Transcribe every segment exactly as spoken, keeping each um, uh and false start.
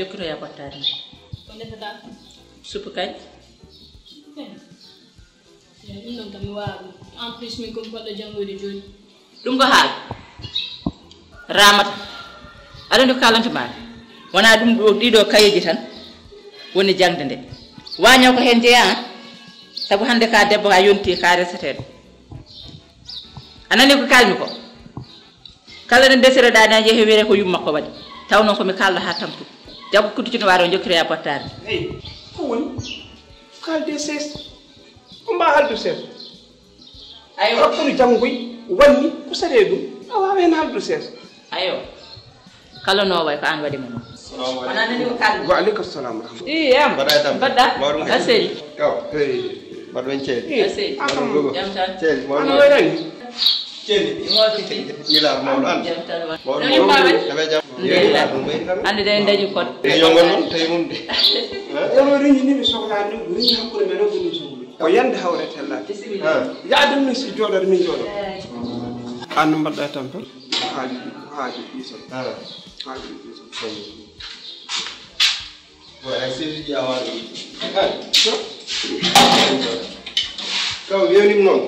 Jokkotoya pottaade. Ko ndefata? Suppu kay. Ɗum ɗon kam mi waawa ɗum. En plus min ko mi baɗɗo janngoyde jooni. Ɗum ko haala ramata. Aɗa anndi ko kaalanta maami wonaa ɗum ɗo ɗiɗo kayeeji tan woni jaŋde nde. Waaño ko heen jeyaa. Sabu hannde ka debbo a yonti ka reseteeɗo. A nani ko kalmi ko? Kala nde ndesireɗaa ne yehi wiyete ko yumma ko waɗi. Taw noon ko mi kalɗo haa tampude. Jaɓu kuddu cunno waaro jokkitoya pottaade. Eyi, ko woni? Kalde sees. Ko mba haldu sees. Ayo. Rakkuru janngoy wanni ko saree ɗum. A waawa heen haldu sees. Ayo. Kala no way ko an waɗi mo noon. Wona nani ko kalmi. Wa aleykum salam wa rahmatulah. Iyam. Mbaɗa e tampere. Mbaɗɗa. Mawɗum kay. A seli. Yo. Hey. Mbaɗɗo en ceeli. A seli. Mbaɗɗo gogo. Jam tan. Ceeli. Mawɗum. Ano wayrani? Ceeli. Mawɗo fiti. Yilaar mawɗo an. Jam tan wa. Mawɗo. No yimɓe amen? Tabe jam. Alhamdulillah. Ande de en dañi kon. E yongol noon tawi mum de. Oɗo reñi ni mi sohlani ɗum reñi hakkude men o ɗum sohli. Ko yande hawre tellade. Bisimilla. Yaade min si jooɗoɗo min jooɗo. An no mbaɗɗa e tampere? Haaju haaju ɗiso. Haaju ɗiso. Wala sirri ƴawaɗo. Kaw wewnima noon.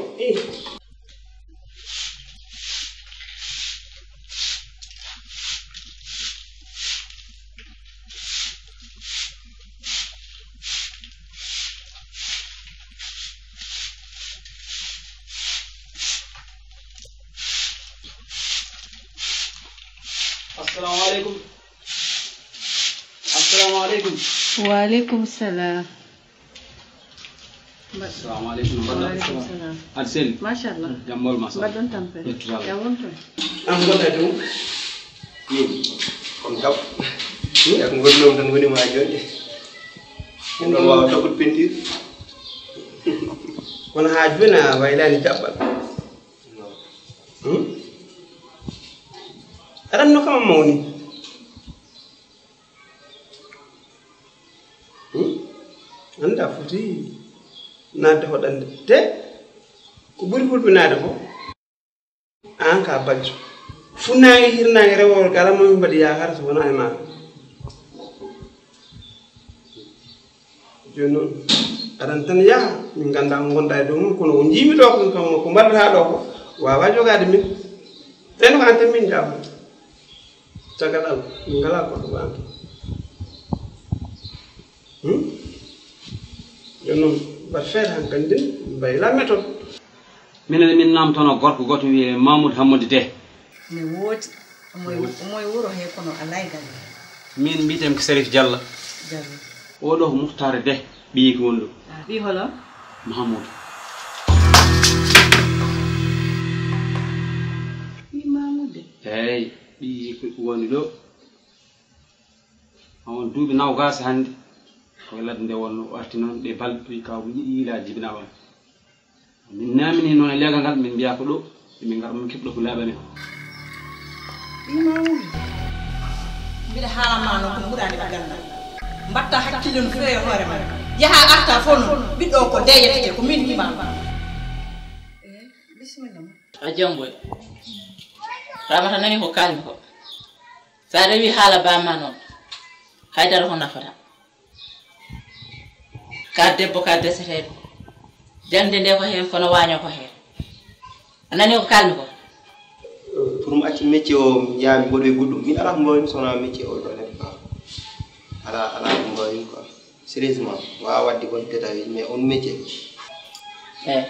Assalamu aleykum. Assalamu aleykum. Wa aleykum salam. Assalamu aleykum. No mbaɗɗon? Wa aleykum salam. Aɗa selli? Machallah. Jam mawɗo ma sohna. Mbaɗɗon tampere. Yettude Allah. Jam won toon? Min kon kam. Ko ngonnomi tan woni ma jooni. Min ɗon waawa toɓɓude peinture. Kono haa jooni a waylaani jaɓɓal. Aɗa anndi no kam a mawni. Annda foti naatde hoɗande te ko ɓuri hulɓinaade ko aan ka bajjo. Funnaange hirnaange rewo worgo alaa mo min mbaɗi yaakaar so wonaa e maa. Jooni noon aɗan tan yaha min ngannda ko ngonɗa e dow mum kono ko njiimi ɗo kon kam ko mbaɗɗata ɗo ko waawaa jogaade min. Tawi no ko aan tan min njaafata. Caggal Allah min ngalaa goɗɗo ko aan tan. Jooni noon mbaɗ feere han kandi mbayla méthode. Minen min naamtono gorko gooto wiyee Mamoud Hammadi Deh. Ne woodi. Omo e wuro he kono alaa e galle. Min mbiyetee mi ko Sharif Diallo. Diallo. Oɗo ko Muhtar Deh ɓiyi ko woni ɗo. Ɓiyi holo? Mahamoudou. Ɓiyi Mamoudou Deh? Eey, ɓiyi ko woni ɗo. On duuɓi nawgaas hannde. Koye ladde nde wonno o arti noon ɗe balɗe ɗi kaw yiɗi yiilaade jibinaa on. Min naamini noon e leegal ngal min mbiya ko ɗo emin ngara min keɓɗo ko laaɓani ko. Imam mbiɗa haalama noon ko ɓurani ko gandal. Mbatta hakkille no feewi e hoore ma. Yaha arta fof noon ɓiɗɗo o ko deyetete ko min imam. Bisimilla ma. A janngoy. Ramata nani ko kalmi ko. Sa rewi haala bamma noon haydara ko nafata. Ka debbo ka deseteeɗo. Jaŋde nde ko heen kono waaño ko heen. A nanii ko kaalmi ko? Pour mi acca métier o mi yaha mi mboɗoya goɗɗum. Min alaa ko mbaawmi so wonaa métier o ɗo neɗɗo ka. Alaa alaa ko mbaawmi quoi. Sérieusement mi waawaa waɗde ko détail mais on métier. Eey.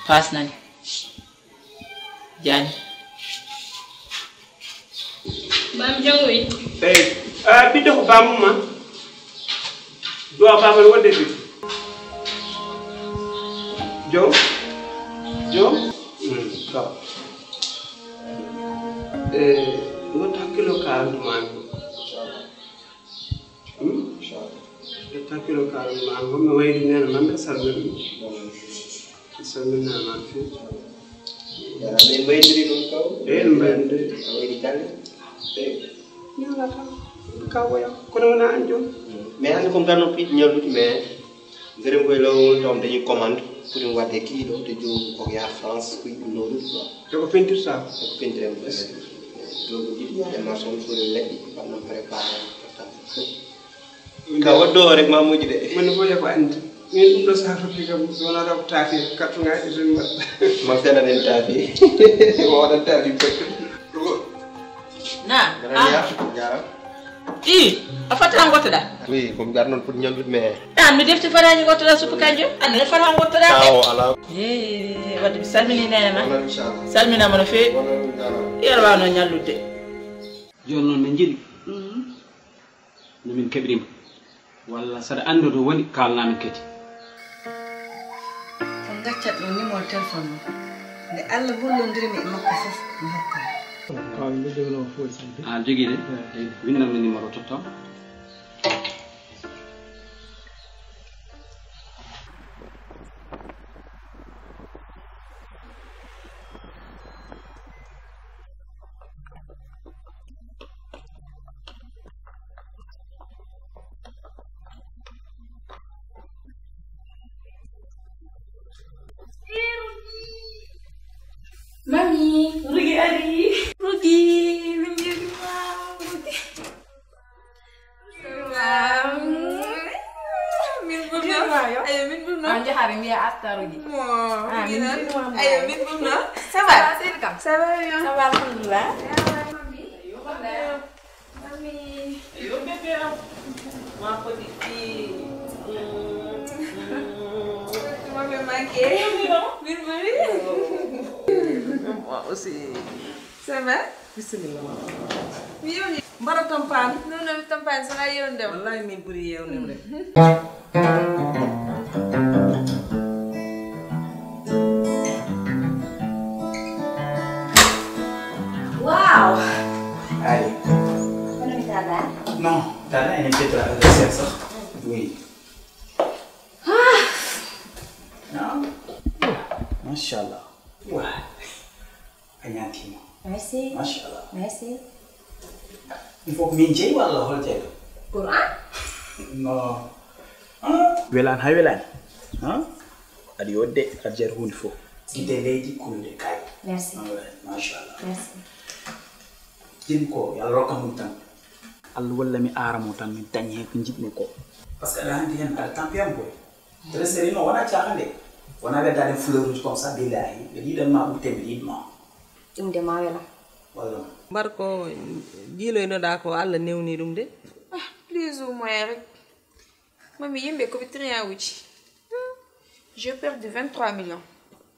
Paas nani. Jaani. Bam jangoy. Eyi. Ah, ɓiɗɗo ko bamum ma. Duwa bamam wonde ɓiɗɗo. Jom. Jom. Hmm, to. Eh, wonta hakkilo ka andu mami. Ƴetta kilo kaaral ma an homɓe wayri nena man ɓe salmini ɗum. Salminama an few. Min mbaydiri ɗum kaw. Eyi no mbaydiri. A wayri galle. Eyi. Ñalata. Ka woya kono wona an joom. Mais hannde ko ngarno piiji ñalluɗi mais. Ndeɗen koye laawol taw dañi commande pour mi wadde kiiɗo te joom koko yaha France ko yiɗum noɗum quoi. Te ko pentirta. Te ko pentirem. Joom ɗiɗi yaade maçon pour leɗɗi. Ɓanno préparé. Ka waɗɗo o rek ma moƴƴi de. Moni fof yo ko anndi. Min ɗum ɗo saha foti kam wona raw taafe kattuŋaaji ɗin mbaɗa. Ma fenanen taafe. Waɗan taafe bakka. Na. Garaniya, jara. I, a fata ngottoɗa. Oui, ko mi gar noon pour ñallude mais. An mi defti fataji ngottoɗa suppu kanjo. An ne fata ngottoɗa. Awo ala. Eh, wadde mi salmini nene ma. Wala inchallah. Salminama no feewi. Wala inchallah. Yero wano ñallude. Jooni noon min njiɗi no min keɓri ma, walla saɗa anndi to woni, kaalnaa min kadi. On ngaccat ɗo numéro téléphone mum. Nde Allah hollondiri mi e makko fof, mi hokka mo. Kaw mi jogi no fof sante. A jogii de? Eyi. Winndam mi numéro tottam. Mami, Rugi ari. Rugi, min njeɗima. Rugi. Min ɓurno. Ayo, min ɓurno. A jahare mbiya asta Rugi. Mo. Ah, min ɓurno. Ayo, min ɓurno. Ça va? Ça va, seydi kam? Ça va bien. Ça va, alhamdulillah. Ça va, mami. Mami. Yo bébé am. Ma petite fille. Mami manqué. Min ɓuri. Moi aussi. Ça va? Bisimilla. Mi yewni. Mbaɗa tampaani? Non, non, mi tampaani, so a yewnde. Wallahi min ɓuri yewnde. Wow. Ay. Kono mi tata? Non, tata ene fitra adversaire sax. Oui. Ah. Non. Machallah. Wa. A ñaantiima. Merci. Machallah. Merci. Il faut que min jeyi walla hol jeyɗo? Pour an? Non. Ah. Welaani hay welaani. Ah. Aɗa yodde, aɗa jeeya huunde fof. Gite leydi, kuluɗe kay. Merci. Ah, ouais, machallah. Merci. Jim ko, yo Allah rokka mum tan. Allah walla mi aara mo tan, min daña heen ko njiɗmi ko. Parce que aɗa anndi heen, aɗa tampi am boy. Très sérieux, non, wona caaxaan de. Wona weddaade fleur uji comme ça, billahi. Ɓe yiɗan ma ɓurte, ɓe yiɗ ma. Ɗum de ma wela. Walla. Mbar ko jiiloynoɗaa ko Allah newni ɗum de. Ah, plus ou moins rek. Mami, yimɓe ko ɓe trian uji. Hmm. J'ai perdu vingt-trois millions.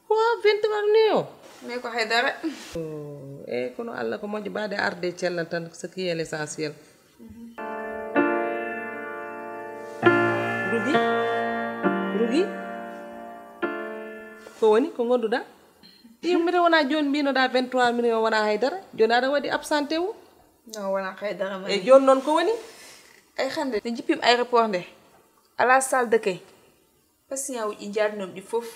Wa, vingt-trois millions? Mais ko haydara. Oh, e kono Allah ko moƴƴo, ɓaade arde e cellal tan, ce qui est l'essentiel. Rugi? Rugi? Ko woni? Ko ngonduɗaa? Yimɓe wona jooni mbinoɗaa vingt-trois millions wona haydara. Jooni aɗa waɗi absenté wu? Non, wona haydara, mami. E jooni noon ko woni? Ay hannde, nde jippim aéroport nde, ala salle d'accueil. Patient uji njaadinoomi ɗi fof,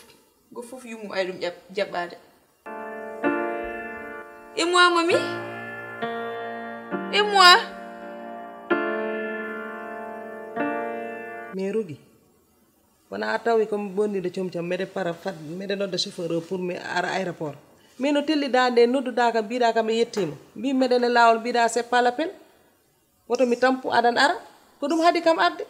go fof yummum ay ɗum ƴab-, jaɓɓaade. Et moi, mami? Et moi? Mais Rougui, wona a tawi ko mi bonniiɗo comcam, mbeɗe para fat, mbeɗe nodda chauffeur o pour mi ara aéroport. Mais no telliɗaa nde, nodduɗaa kam, mbiɗaa kam mi yettiima. Mbi meɗen e laawol, mbiɗaa c'est pas la peine. Woto mi tampu, aɗan ara. Ko ɗum haɗi kam arde.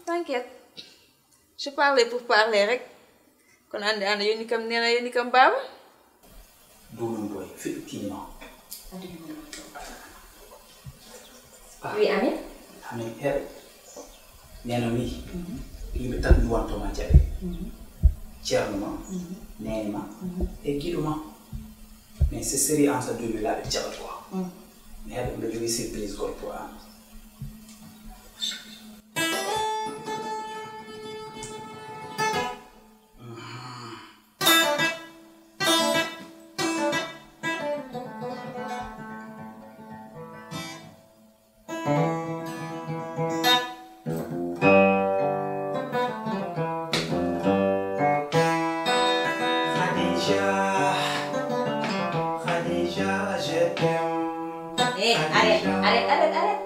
T'inquiète. Je parlais pour parler rek. Kono ande an a yoni kam nena, yoni kam baaba. Ɗum ɗum boy, effectivement. Ah. Oui, Amin. Amin, heɗo. Neno wi, yimɓe tan mi wonto ma jaɓe. Ceerno ma, nene ma, e giɗo ma. Mais c'est sérieux en ce deux mille là, ɓe jaɓat quoi. Mais heɗo, mbeɗa jogii surprise goto pour an. Khadija, Khadija, je t'aime. Eh, arrête, arrête, arrête, arrête.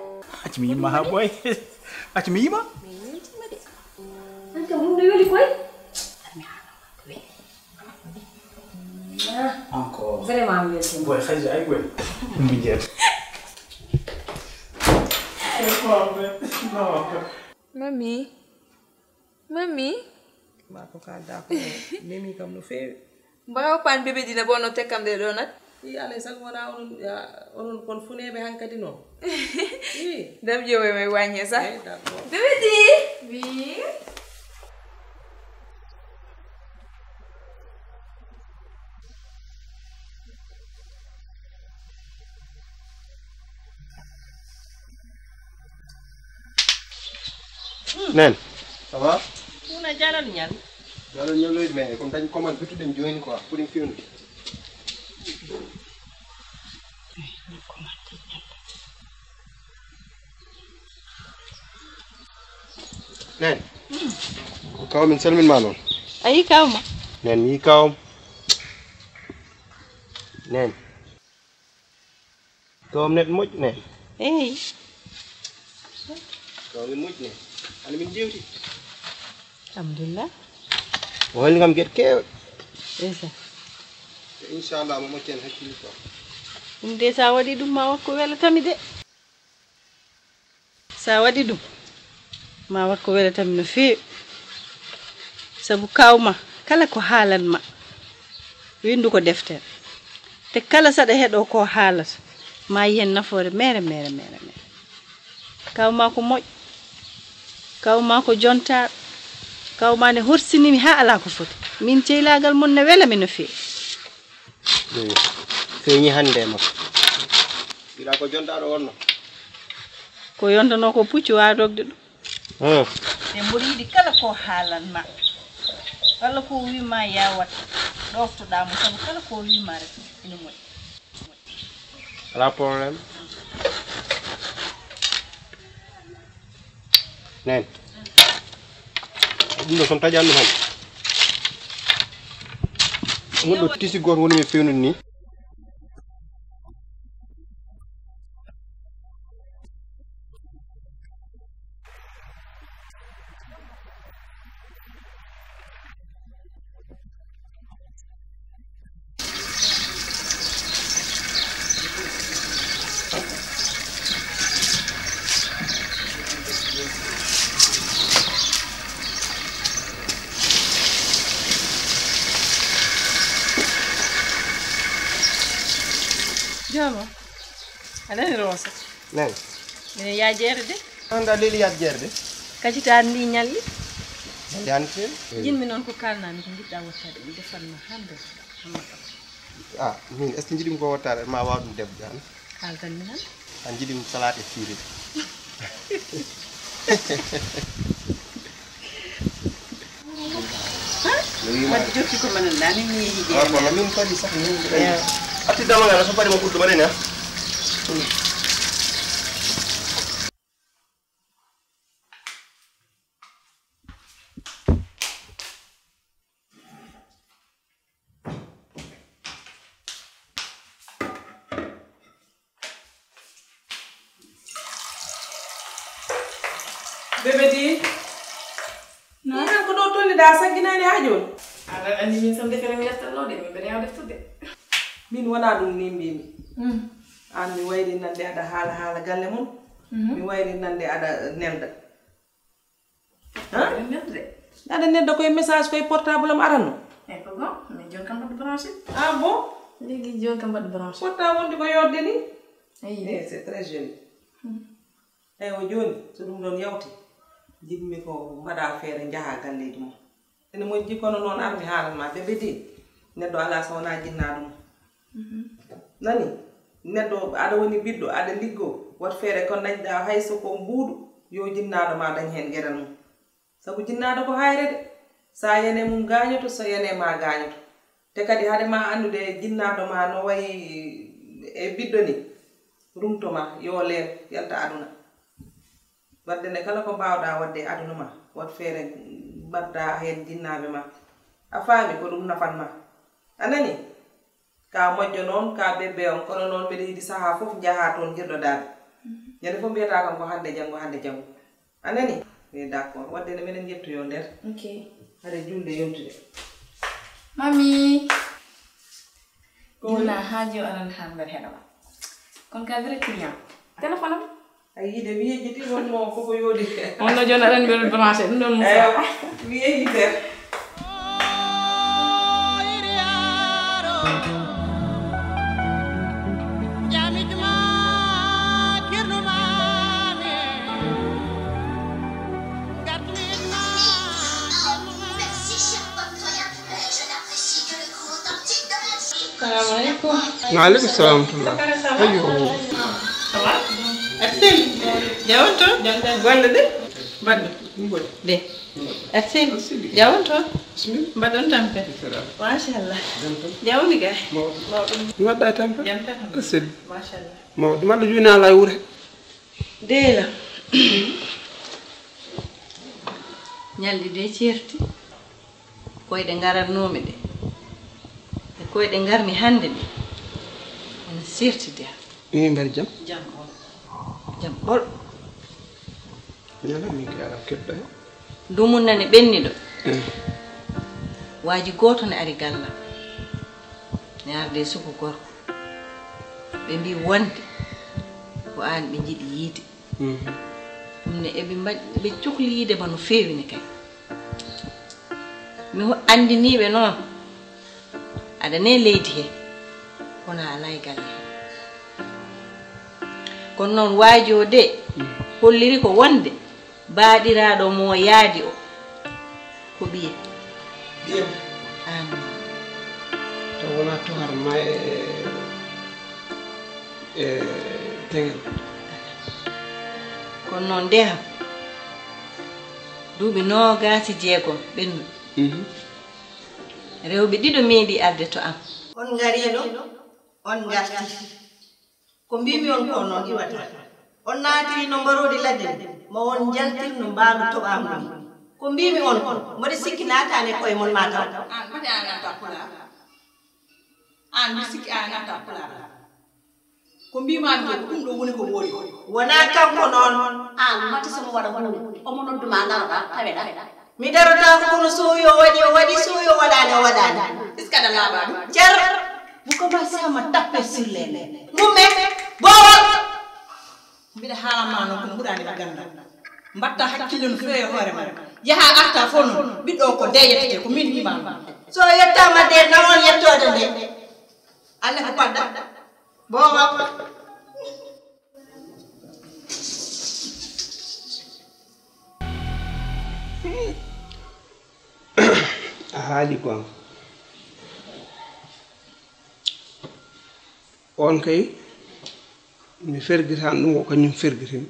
Acci mi yima ha boy. Acci mi yima. Mi yima de. An kam ɗum no weli koy. Ar mi haala ma ko weli. Encore. Vraiment, mi weltima. Boy, Khadija, ay boy. Mbi jeet. Mami. Mami. Ma ko kalda ko memi kam no feewi. Mbawa pan bébé dina bono tekkam de ɗo nat. I alay sago wona onon, ya, onon kon funeɓe hankadi noon. I. Dam jowe may wañe sa. Eh, d'accord. Bébé di. Oui. Nen. Ça va? Una jalan ñal. Jalan ñal loyde men comme dañ commande bittuɗen jooni quoi pour ɗum fewnude. Nen. Kaw min salmin ma noon. A yi kawma. Nen mi yi kawam. Nen. Ɗo neɗɗo moƴƴo ne. Eyi. Ɗo min moƴƴi ne. Ana min jewti. Alhamdulillah. O holli kam geɗe keewɗe. Esa. Inchallah mo moƴƴi en hakkille quoi. Ɗum de sa waɗi ɗum ma wakko welatami de. Sa waɗi ɗum ma wat ko welatami no feewi. Sabu kawma kala ko haalanma windu ko deftere. Te kala saɗa heɗo ko haalata ma yi hen nafoore mere mere mere mere. Kawma ko moƴƴo. Kawma ko jontaɗo. Kawma ne horsinimi ha ala ko foti. Min ceylagal mon ne welami no feewi. Feeñi hannde e makko. Mbiɗa ko jontaɗo wonno. Ko yontono ko puccu wawa dogde ɗum. Hmm. E mboɗo yiɗi kala ko haalanma walla ko wima ya wat ɗoftoɗa mo sabu kala ko wima rek ina moƴƴi. Ala problème. Nen. Ɗum ɗo son taƴan ɗum hannde. Ɗum ɗo tisi gooto woni mi fewnude ni. Jooma, a nani Roose? Nani? Minen yaajeere de. An da leli yajjerde. Kacitaani ndi ñalli. Yante. Jinmi noon ko kalnami ko jiɗɗa wattade mi defan ma hande. Amma kam. Ah, min est-ce que jiɗimi ko wattade ma waw ɗum debbo an? Kaltan mi han. An jiɗimi salade e fiiri. Wadde jokki ko manan ɗa min mi yehi jeere. Kono min kadi sax min atti dama ngana so bari mo ɓuddu maɗen ha. Bébé di. Inan ko ɗo tolni da sagginaani haa jooni. Aɗa anndi min sam defere mi deftatnoo de, min mbeɗa yaw deftude. Min wonaa ɗum ni mbimi. Aan mi wayri nande aɗa haala haala galle mon. Mi wayri nande aɗa nelda. Aɗa nelda koye message koye portable am aranno. Eyi ko gom, min jooni kam mbaɗɗo branché. Ah bon? Legi jooni kam mbaɗɗo branché. Potta wonde ko yodde ni. Eyi. Eh, c'est très joli. Eywa jooni so ɗum ɗon yawti, njiɗmi ko mbaɗa feere njaha galleeji mon. Ene moƴƴi kono noon ar mi haalan ma bébé di, neɗɗo alaa so wonaa jinnaaɗo mum. Nani? Neɗɗo aɗa woni ɓiɗɗo, aɗa liggoo, waɗ feere ko ndañɗa hay so ko mbuuɗu, yo jinnaaɗo ma dañ heen geɗal mum. Sabu jinnaaɗo ko haayre de, so a yani e mum gaañoto, so yani e ma gaañoto. Te kadi hade ma anndude jinnaaɗo ma no wayi e ɓiɗɗo ni, rumto ma yo leer yalta aduna. Wadde nde kala ko mbaawɗa wadde e aduna ma, waɗ feere mbaɗda heen jinnaaɓe ma. A faami ko ɗum nafan ma. A nani? Ka moƴƴo noon, ka bébé on, kono noon mbeɗa yiɗi sahaa fof njahaa toon njirloɗaa ɓe. Ñande fof mbiyata kam ko hannde janngo, hannde janngo. A nani? Eyi, d'accord. Wadde ne menen njettoyo nder. Ok. Hade julde yontude. Mami. Wona haaji o aran haa nder heɗo ma. Kon ka vrai client. Téléphone am. A yiide mi yejjiti wonmo koko yooɗi. On no jooni aɗa mbiɗo branché ɗum ɗon Moussa. Mi yehi der. Salamu aleykum. Wa aleykum salam wa rahmatullah. Ayo. Arsel. Jawon to? Golle de? Baddo. De. Arsel. Jawon to? Badon tampe. Mashallah. Jawni ga. Mawdo. Wadda tampe. Jam tan. Arsel. Mashallah. Mawdo. Malla juna la wure. Deela. Ñalɗi de ceerti. Koyɗe ngaratnoomi ɗe e koyɗe ngarmi hannde ɗe ene seerti de. Min mbaɗi jam. Jam ɓol. Jam ɓol. Ñala min ke ala keɗɗo he. Dumunna ne ɓenni ɗo. Waaji gooto ne ari gallam. Ne arde e suku gorko. Ɓe mbi wonde ko aan ɓe njiɗi yiide. Ɗum ne eɓe mbaɗi ɓe cukli yiide ma no feewi ne kay. Mi anndinii ɓe noon aɗa ne leydi he kono a alaa e galle he. Kono noon waaji o de holliri ko wonde baaɗiraaɗo mo yaadi o ko ɓiye. Ɓiyam. Aan. Taw wonaa tuhar ma e e teŋel. Kono noon ndeha duuɓi noogaasi jeegom ɓennuɗi rewɓe ɗiɗo meeɗi arde to am. On ngariino, on ngarti. Ko mbiimi on ko noon iwata. On naatiriino mbaroodi ladde mo on njaltirno mbaalu toɓaangu ni. Ko mbiimi on ko mboɗo sikki naataani e koye mon maa taw. Aan mbaɗi aan naata pulaar. Aan mbiɗa sikki aan naata pulaar. Ko mbiimaami ko ko ɗum ɗo woni ko woodi ko. Wonaa kanko noon. Aan mate so mo waɗa huunde omo noddu ma daroɗa taweɗa. Mi darotaako kono so wi o waɗi o waɗi so wi o waɗaani o waɗaani. Est-ce que aɗa laaɓa ɗum? Cer. Vous commencez à me taper sur les nerfs. Ngumme. Boowal. Mbiɗa haalan ma noon kono ɓuraani mi ganndal. Mbaɗta hakkille no feewi e hoore ma. Yaha arta fof noon ɓiɗɗo o ko de yettete ko min wiima ɗum. So yettaama de nawon yettoode nde. Alle ko paɗɗa. Boowal. A haali goonga. On kay mi fergitan ɗum ko kañum fergitimi.